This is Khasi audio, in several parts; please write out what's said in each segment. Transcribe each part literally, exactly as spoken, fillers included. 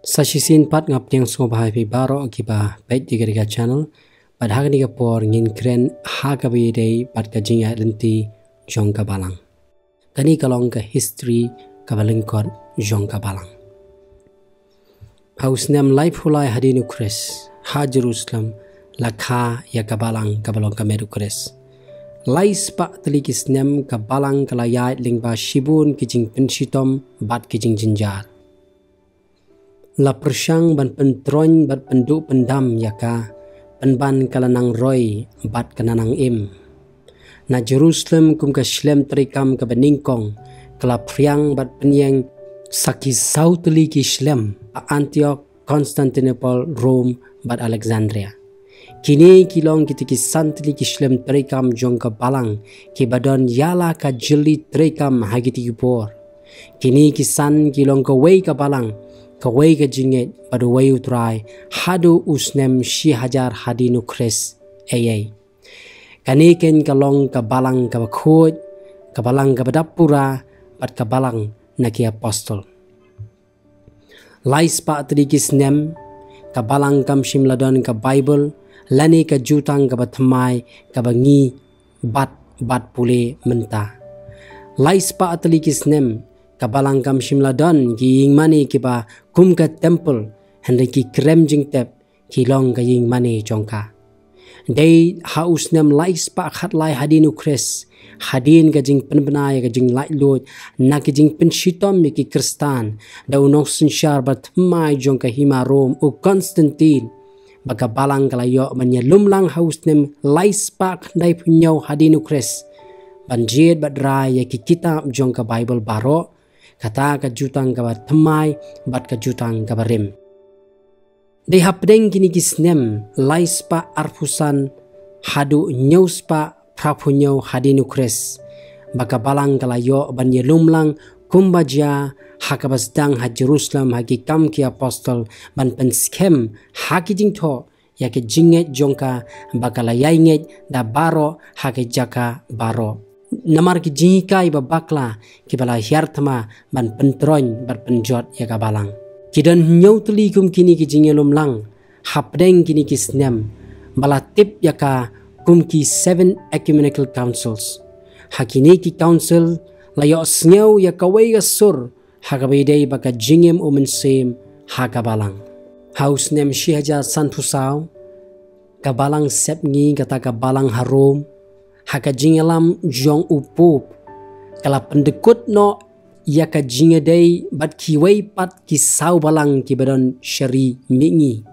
Sa shisien pat nga pdiang sngewbha ïa phi baroh kiba peit ïa kane ka channel. Bad ha kane ka por ngin kren ha kaba ïadei bad ka jingïaid lynti jong ka balang. Kane ka long ka history kaba lyngkot jong ka balang. Ha u snem laiphew lai hadien u Khrist, ha Jerusalem la kha ïa ka balang kaba long ka met u Khrist. Lai spah tylli ki snem ka balang ka la ïaid lyngba shibun ki jingpynshitom bad ki jingjynjar. La pyrshang ban pyntroiñ bad pynduh pyndam ïa ka, pynban ka la nang roi bad ka la nang im. Na Jerusalem kum ka shlem treikam kaba nyngkong, ka la phriang bad pynïeng sa ki saw tylli ki shlem, ha Antioch, Constantinople, Rome bad Alexandria. Kine ki long kita ki san tylli ki shlem treikam jong ka balang, kiba don ïa la ka jylli treikam ha kita ki por. Kine ki san ki long kawei ka balang, kawei ka jingngeit bad uwei u trai, haduh u snem shi hajar hadien u Khrist. Ei ei. Kane keiñ ka long ka balang kaba khuid, ka balang kaba dap pura, bad ka balang na ki apostol. Lai spah tylli ki snem, ka balang kam shym la don ka Baibl, lane ka jutang kaba thymmai, kaba ngi bat, bat pule mynta. Lai spah tylli ki snem, ka balang kam shym la don ki ïing mane kiba kum ka temple, hynrei ki krem jingtep, ki long ka ïing mane jong ka. Dei ha u snem lai spah khatlai hadien u Khrist, hadien ka jingpynbna ïa ka jinglaitluid na ki jingpynshitom ïa ki Khristan da u nongsynshar ba thymmai jong ka hima Rom u Constantine, ba ka balang ka la ïoh ban ïalum lang ha u snem lai spah khyndaiphew hynñiew hadien u Khrist, ban jied bad rai ïa ki kitab jong ka Baibl baroh, kata ka jutang kaba thymmai bad ka jutang kaba rim. Dei hapdeng kine ki snem lai spah arphew san haduh hynñiew spah phraphew hynñiew hadien u Khrist, ba ka balang ka la ïoh ban ïalum lang kumba jia ha kaba sdang ha Jerusalem ha Ki Kam ki Apostol, ban pynskhem ha ki jingthoh ïa ki jingngeit jong ka ba ka la ïai ngeit da baroh ha ki jaka baroh. Namar ki jinghikai ba bakla kiba la hiar thma ban pyntroiñ bad pynjot ïa ka balang. Ki don hynñiew tylli kum kine ki jingïalum lang hapdeng kine ki snem, ba la tip ïa ka kum ki Seven Ecumenical Councils. Ha kine ki council la ïohsngew ïa kawei ka sur ha kaba ïadei bad ka jingim u Mynsiem ha ka balang. Ha u snem shi hajar sanphew saw, ka balang sepngi, kata ka balang ha Rom, ha ka jingïalam jong u Pope, ka la pyndykut noh ïa ka jingïadei bad kiwei pat ki saw balang kiba don sha ri mihngi.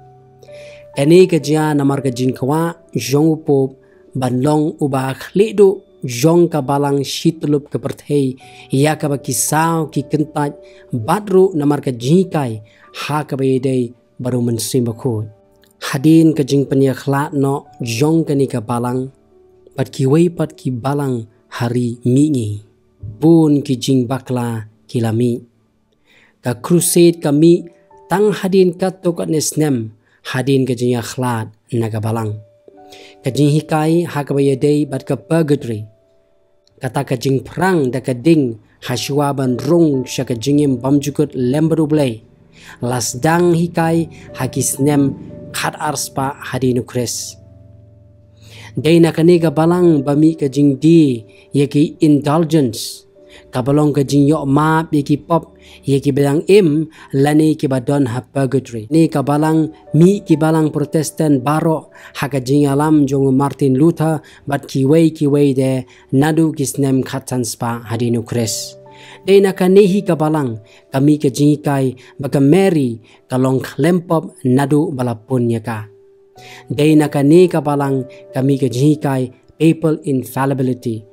Kane ka jia namar ka jingkwah jong u Pope ban long uba khlieh duh jong ka balang shi tyllup ka pyrthei, ïa kaba ki saw ki kyntait, bad ruh namar ka jinghikai ha kaba ïadei bad u Mynsiem Bakhuid. Hadien ka jingpynïakhlad noh jong kane ka balang bad kiwei pat ki balang ha ri mihngi, bun ki jingbakla ki la mih. Ka Crusade ka mih tang hadien katto katne snem hadien ka jingïakhlad na ka balang. Ka jinghikai ha kaba ïadei bad ka Purgatory, kata ka jingpyrshang da ka ding hashwa ban rung sha ka jingim bymjukut lem bad U Blei, la sdang hikai ha ki snem khatar spah hadien u Khrist. Dei na kane ka balang ba mih ka jingdie ïa ki indulgence, kaba long ka jingïoh map ïa ki pop ïa kiba dang im lane kiba don ha Purgatory. Ne ka balang mih ki balang Protestant baroh ha ka jingïalam jong u Martin Luther bad kiwei kiwei de naduh ki snem khatsan spah hadien u Khrist. Dei na kane hi ka balang ka mih ka jinghikai ba ka Mary ka long khlem pop naduh ba la pun ïa ka. Dei na kane ka balang ka mih ka jinghikai papal infallibility,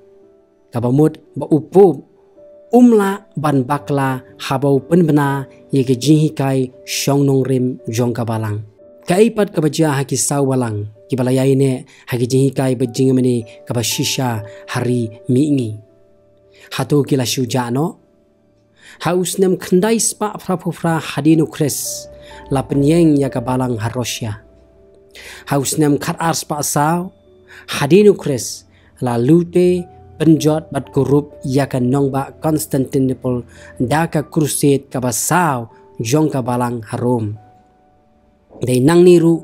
kaba mut ba u Pope um lah ban bakla haba u pynbna ïa ka jinghikai shong nongrim jong ka balang. Kaei pat kaba jia ha ki saw balang kiba la ïaineh ha ki jinghikai bad jingïamane kaba shisha ha ri mihngi? Hato ki la shu jah noh? Ha u snem khyndai spah phraphew phra hadien u Khrist, la pynïeng ïa ka balang ha Russia. Ha u snem khatar spah saw hadien u Khrist, la lute, pynjot bad kurup ïa ka nongbah Constantinople da ka Crusade kaba saw jong ka balang ha Rom. Dei nangne ruh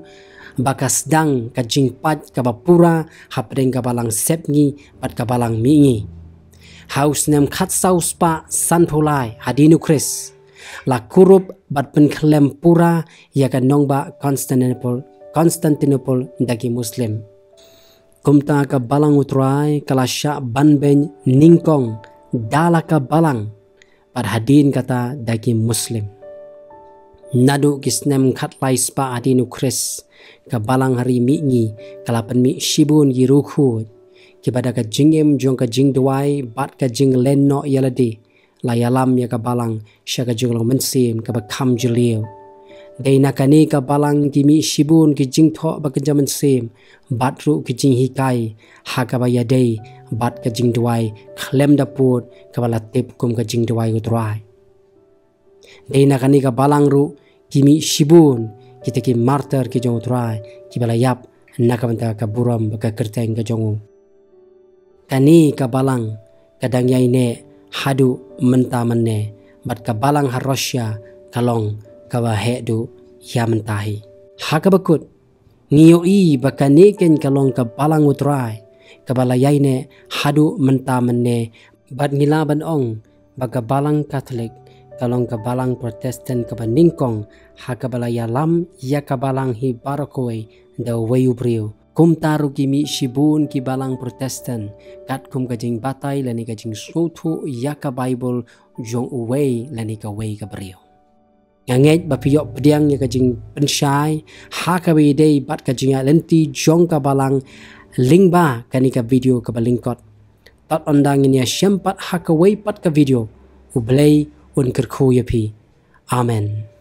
ba ka sdang ka jingpait kaba pura hapdeng ka balang sepngi bad ka balang mihngi. Ha u snem khatsaw spah sanphew lai hadien u Khrist, la kurup bad pynkhyllem pura ïa ka nongbah Constantinople, Constantinople da ki Muslim. Kumta ka balang u Trai ka la shah banbeiñ nyngkong da la ka balang, bad hadien kata da ki Muslim. Naduh ki snem khatlai spah hadien u Khrist, ka balang ha ri mihngi ka la pynmih shibun ki riewkhuid, kiba da ka jingim jong ka jingduwai bad ka jinglen noh ïalade, la ïalam ïa ka balang sha ka jinglong mynsiem kaba kham jylliew. Dei na kane ka balang ki mih shibun ki jingthoh ba kynja mynsiem, bad ruh ki jinghikai ha kaba ïadei bad ka jingduwai khlem da pud, kaba la tip kum ka jingduwai u Trai. Dei na kane ka balang ruh ki mih shibun kita ki martyr ki jong u Trai, kiba la ïap na ka bynta ka burom bad ka kyrteng ka jong u. Kane ka balang ka dang ïaineh haduh mynta mynne, bad ka balang ha Russia ka long kaba heh duh ïa mynta hi. Ha kaba kut, ngi ïohi ba kane keiñ ka long ka balang u Trai kaba la ïaineh haduh mynta mynne, bad ngi lah ban ong ba ka balang Katholik ka long ka balang Protestant kaba nyngkong ha kaba la ïalam ïa ka balang hi baroh kawei da uwei u briew. Kumta ruh ki mih shibun ki balang Protestant, katkum ka jingbatai lane ka jingsngewthuh ïa ka Baibl jong uwei lane kawei ka briew. Nga ngeit ba phi ïoh pdiang ïa ka jingpynshai ha kaba ïadei bad ka jingïaid lynti jong ka balang lyngba kane ka video kaba lyngkot. Tad ynda ngin ïashem pat ha kawei pat ka video, U Blei un kyrkhu ïa phi. Amen.